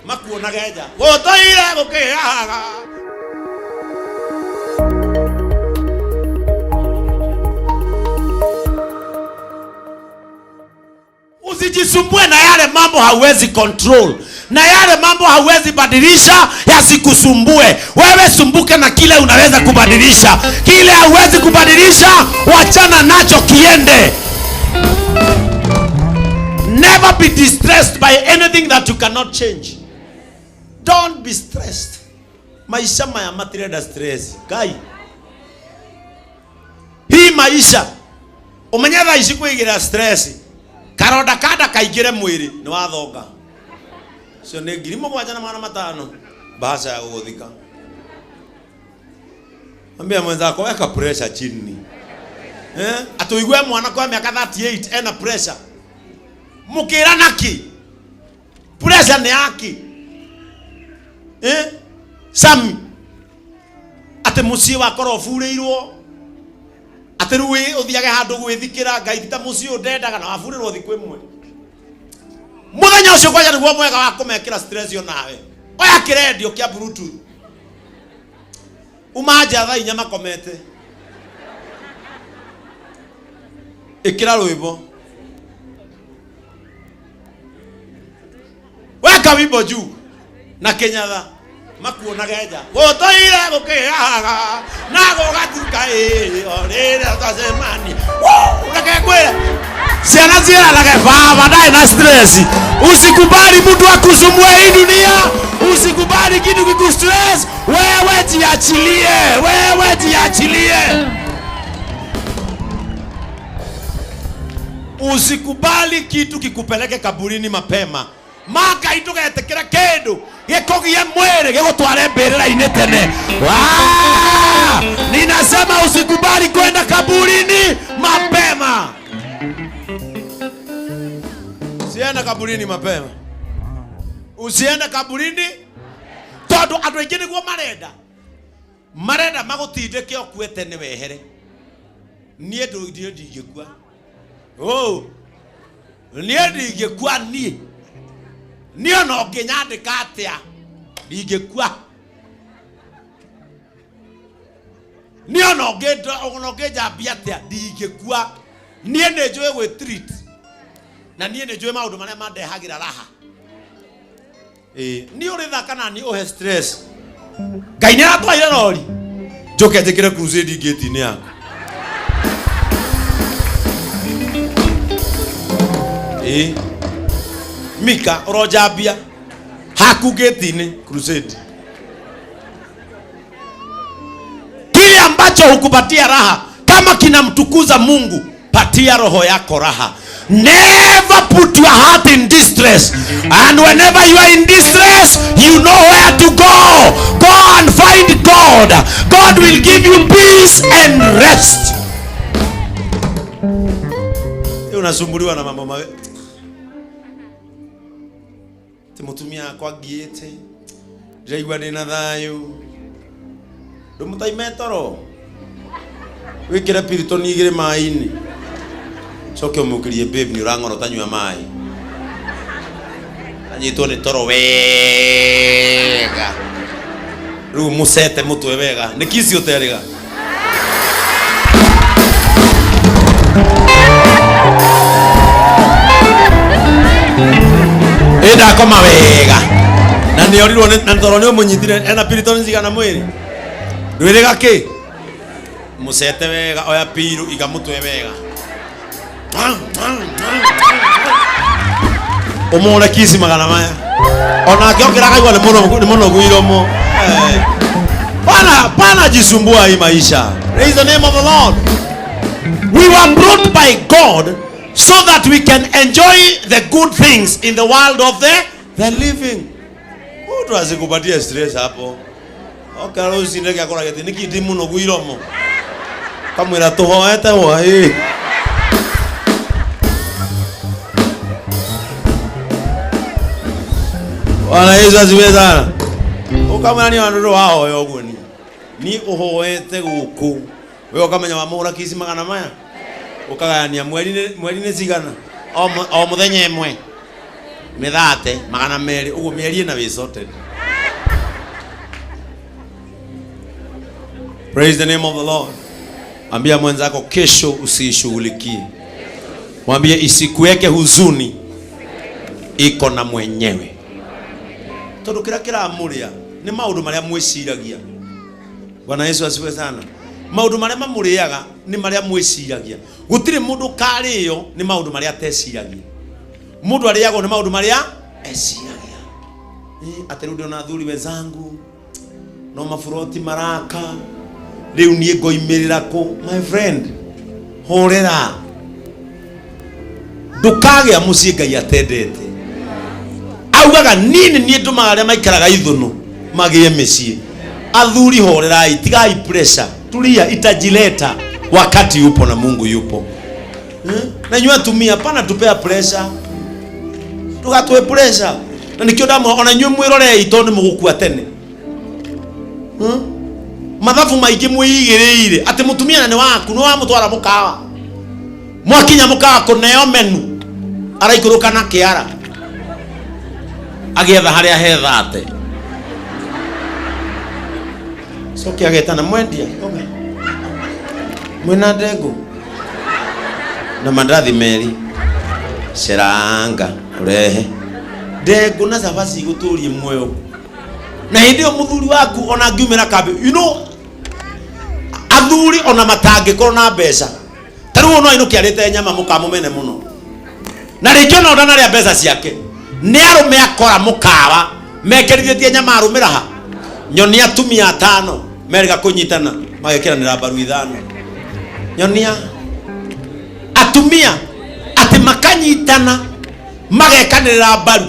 Makuonage nja. Gũtũire gũkĩaga. Usijisumbue na yale mambo hauwezi control, na yale mambo hauwezi badilisha, yasikusumbue. Wewe sumbuke na kile unaweza kubadilisha. Kile hauwezi kubadilisha, wachana nacho kiende. Never be distressed by anything that you cannot change. Don't be stressed. Maisha maya matirenda stress. Kai. Hii maisha umenye thaa ici kwĩigĩra stress karonda kanda kaingĩre mwĩrĩ nĩ wathonga cio nĩ 7500 bahasha ya gũgũthika. Ambia mwenzako weka pressure chini, eh? Atuigue mwana kwa miaka 38 ena pressure mukira naki pressure nĩ yaki, eh? Sami atĩ mũciĩ wakorwo ũburĩirwo atĩ rĩu ũthiage handũ gwĩthikĩra ngai ti ta mũciĩ ũyũ ndendaga na waburĩrwo thikũ ĩmwe mũthenya ũcio kwanja nĩguo mwega wa kũmekĩra stress o nawe. Oya kĩrendio kĩa bluetooth, uma nja thaa 4 makomete, ĩkĩra rwĩmbo, weka wimbo juu na kinyatha makuonage nja gũtũire gũkĩaga na gũgatuka ĩ o rĩrĩa twacemania. Reke ngwĩre ciana ciĩranage baba ndarĩ na stress. Usikubali mtu akusumbue hii dunia, usikubali kitu kikustress. Wewe jiachilie, wewe jiachilie. Usikubali kitu kikupeleke kaburini mapema. Maka itugetikira kindu gikugie mwiri gigutware mbirira-ini tene. Waa! Ninasema usikubali kwenda kaburini mapema. Usiende kaburini mapema. Usiende kaburini tondu andu aingi niguo marenda. Marenda magutindike ukue tene wehere. Nie ndu ndingĩkua. Oh. Niĩ ndingĩkua niĩ. Niĩ ona ũngĩnyandĩka atĩa ndingĩkua. Niĩ ona ũngĩnjambia atĩa ndingĩkua. Niĩ nĩ njũĩ gwĩ treat. Na niĩ nĩ njũĩ maũndũ marĩa mandehagĩra raha. Ĩĩ, niĩ ũrĩ thaka na niĩ ũhe stress. Ngai nĩ aratwarire rori. Njoke njĩkĩre crusade ngĩti-inĩ yaku. Ĩĩ. Mika ũronjambia haku ngĩti-inĩ crusade. Kile ambacho hukupatia raha kama kinamtukuza Mungu, patia roho yako raha. Never put your heart in distress. And whenever you are in distress, you know where to go. Go and find God. God will give you peace and rest. Unasumbuliwa na mambo mawe. Ti mutumia akwa ngiĩte ndĩraigua ndĩna thayũ ndũmũtaime toro wĩkĩre piritoni igĩrĩ maĩ-inĩ coke ũmũkĩrie babe nĩ ũrang'orota nyua maĩ anyitwo nĩ toro wega rĩu mũcete mũtwe wega nĩ kici ũterĩga. Ĩ ndakoma wega na nĩ orirwo na toro nĩ ũmũnyitire ena piritoni cigana mwĩrĩ ndwĩrĩga kĩ mũcete wega oya piru iga mũtwe wega ũmũre kici magana maya onake okĩra akaigua nĩ mũnogu nĩ mũnogu iromo. Eh. Pana pana jisumbua hii maisha. Praise the name of the Lord. We were brought by God so that we can enjoy the good things in the world of the living. Mtu asikupatie stress hapo. Oka rũcinĩ gĩakora gĩtĩ nĩkĩ ndĩ mũnogu iromo. Kamwĩra tũhoete hwaĩ. Bwana Yesu asifiwe sana. Ũkamwĩra niĩ andũ wahoya ũguo ni. Ni ũhoete gũkũ. We ũkamenya wamũhũra kici magana maya. Ũkagayania mweri nĩ cigana. O mũthenya ĩmwe. Mĩthate 200 ũguo mĩeri ĩna wĩ sorted. Praise the name of the Lord. Ambia mwenzako kesho usiishughulikie. Mwambie isikuweke huzuni, iko na mwenyewe. Tondu kira kiramuria ni maundu maria mwiciragia. Bwana Yesu asifiwe sana. Maundu maria mamuriaga ni maria mwiciragia. Gutiri mundu kario ni maundu maria ateciragia. Mundu ariagwo ni maundu maria eciragia. Ati riu ndona athuri wenzangu no maburoti maraka riu nie ngoimirira ku. My friend, horera. Ndukagĩa mũciĩ Ngai atendete. Augaga nini niĩ ndũmaga arĩa maikaraga ithũnũ magĩe mĩciĩ. Athuri horerai, tigai pressure, tulia, itajileta wakati yupo na Mungu yupo. Na inyuĩ atumia hapana tupea pressure, ndũgatũhe pressure. Na nikĩo ndamwĩra ona inyuĩ mwĩrorei tondũ nĩ mũgũkua tene. Mathabu maingĩ mwĩigĩrĩire atĩ mũtumia na nĩ waku, nĩ wamũtwara mũkawa, mwakinya mũkawa kũneo menu araikũrũka na kĩara agĩetha harĩa hethate, coke agetana mwendia, oka mwĩna ndengũ na mandathi meri, ceranga ũrehe ndengũ na cabaci igũtũrie muoyo. Na hĩndĩ ĩyo mũthuri waku ona angiumĩra kambĩ, you know, athuri ona matangĩkorwo na mbeca ta rĩu no ainũke arĩte nyama mũkamũmene mũno, na rĩngĩ ona ũndanarĩa mbeca ciake nĩ arũme akora mũkawa mekerithĩtie nyama arũmĩra ha nyonia atumia atano merĩga kũnyitana magekĩranĩra mbaru ithano. Nyonia atumia atĩ makanyitana magekanĩrĩra mbaru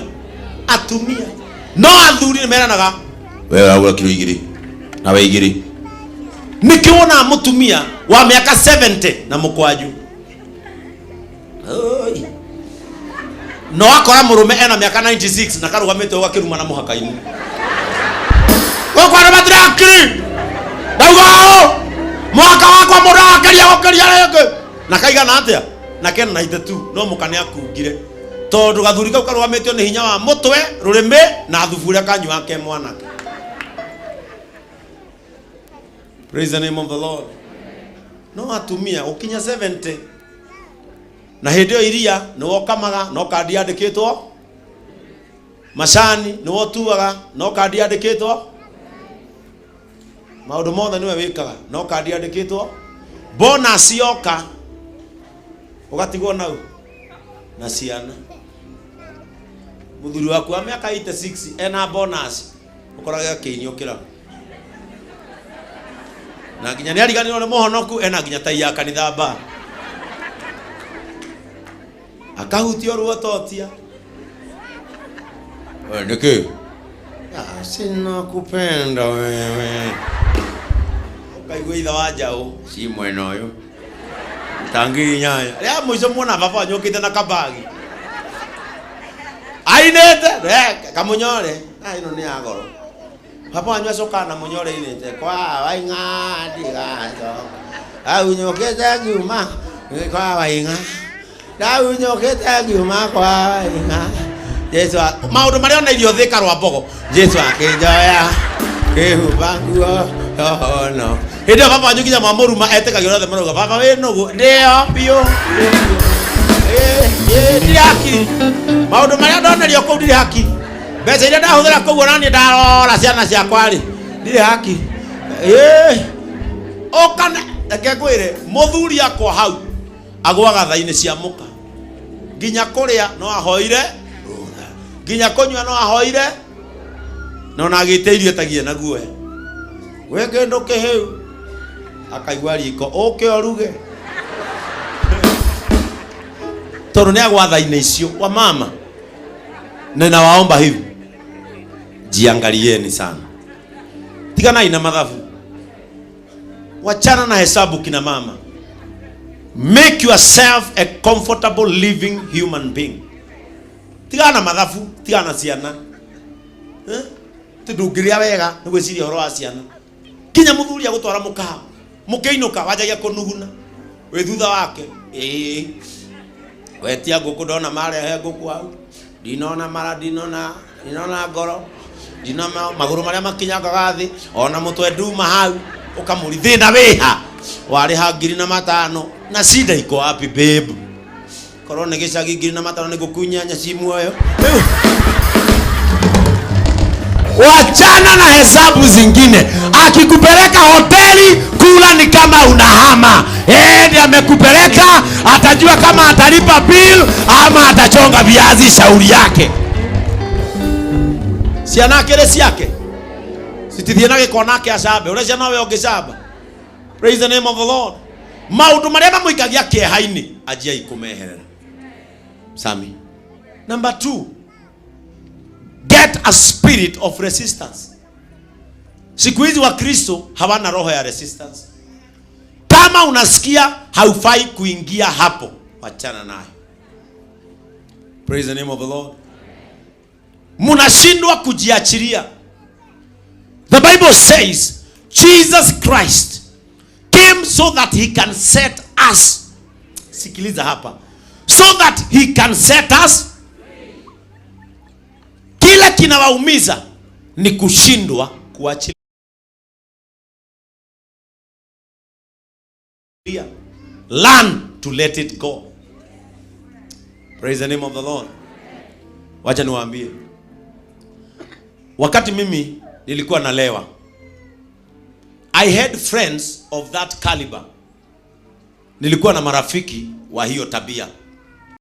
atumia, no athuri nĩ meranaga we ũragũra kiro igĩrĩ na we igĩrĩ. Nĩkĩo wonaga mũtumia wa mĩaka 70 na mũkwanju. Oi. No akora mũrũme ena mĩaka 96 na karũgamĩte ũgakĩruma na mũhaka-inĩ. Gũkũ andũ matirĩ hakiri. Ndauga ũũ, mwaka wakwa mũndũ agakĩria gũkĩria rĩngĩ. Na kaigana atĩa? Na kena 92 no mũka nĩ akungire. Tondũ gathuri kau karũgamĩtio nĩ hinya wa mũtwe, rũrĩmĩ na thubu ũrĩa kanyuaga ke mwanake. Praise the name of the Lord. No atumia ũkinya 70 na hĩndĩ ĩyo iria nĩ wokamaga no kandi yandĩkĩtwo, macani nĩ wotuaga no kandi yandĩkĩtwo, maũndũ mothe nĩwe wĩkaga no kandi yandĩkĩtwo, bonus yoka ũgatigwo nau na ciana. Mũthuri waku wa mĩaka 86 ena bonus ũkorage akĩiniũkĩra na nginya nĩ ariganĩrwo nĩ mũhonoku, ena nginya tai ya kanitha mba akahutio ruototia. We nĩkĩ? Ah, sina kupenda wewe. Ũkaigua ithe wa njaũ ci mwena ũyũ tangiri inyanya rĩa mũico muona baba wanyu okĩte na kabagi ainĩte kamũnyore. Ah, ĩno nĩ ya goro. Baba wanyu acokaga na mũnyore ainĩte kwa waing'a ndigacoka aunyũkĩte ngiuma kwa waing'a ndaunyũkĩte ngiuma kwa waing'a. Jesu maũndũ marĩa ona irio thĩka rwa mbogo. Jesu akĩnjoya kĩhumba nguo yono. Hĩndĩ ĩyo baba wanyu nginya mwamũruma etĩkagia ũrĩa othe marauga, baba wĩ nũgũ ndĩo biũ. Ndirĩ hakiri. Maũndũ marĩa ndonerio kũu ndirĩ hakiri. Mbeca iria ndahũthĩra kũu ona niĩ ndarora ciana ciakwa rĩ ndirĩ haki. Ũkana reke ngwĩre mũthuri akwa hau agwaga tha-inĩ cia mũka, nginya kũrĩa no ahoire rũtha, nginya kũnyua no ahoire, na ona agĩte irio etagie na guoya gwĩ kĩndũ kĩhĩu akaigua riko ũke ũruge, tondũ nĩ agwa tha-inĩ icio wa mama. Ninawaomba hivi, jiangalieni sana, tiganai na madhabu, wachana na hesabu kina mama. Make yourself a comfortable living human being. Tigana na mathabu, tigana na ciana. Ti ndũngĩrĩa wega nĩ gwĩciria ũhoro wa ciana. Nginya mũthuri agũtwara mũkawa, mũkĩinũka wanjagia kũnuguna wĩ thutha wake. Ĩĩ, wetia ngũkũ ndona marehe ngũkũ hau. Ndinona mara, ndinona, ndinona ngoro, ndinona magũrũ marĩa makinyangaga thĩ, ona mũtwe nduma hau, ũkamũri thĩna wĩha. Warĩha 5,000 na shida iko wapi babe? Korwo nĩ gĩcagi 5,000 nĩ ngũkunyanya ci muoyo. Wachana na hesabu zingine. Akikupeleka hoteli kula ni kama unahama. Ndiye amekupeleka, atajua kama atalipa bill ama atachonga viazi, shauri yake. Ciana akĩrĩ ciake. Citithiĩ na gĩko nake acambe. Ũrĩa ciana we ũngĩcamba. Praise the name of the Lord. Maũndũ marĩa mamũikagia kĩeha-inĩ, anjiai kũmeherera. Sami. Number 2, get a spirit of resistance. Siku hizi Wakristo hawana roho ya resistance. Kama unasikia haufai kuingia hapo, wachana nayo. Praise the name of the Lord. Mnashindwa kujiachilia. The Bible says Jesus Christ came so that he can set us. Sikiliza hapa. So that he can set us. Kila kinawaumiza ni kushindwa kuachilia. Learn to let it go. Praise the name of the Lord. Wacha niwaambie. Wakati mimi nilikuwa nalewa, I had friends of that caliber. Nilikuwa na marafiki wa hiyo tabia.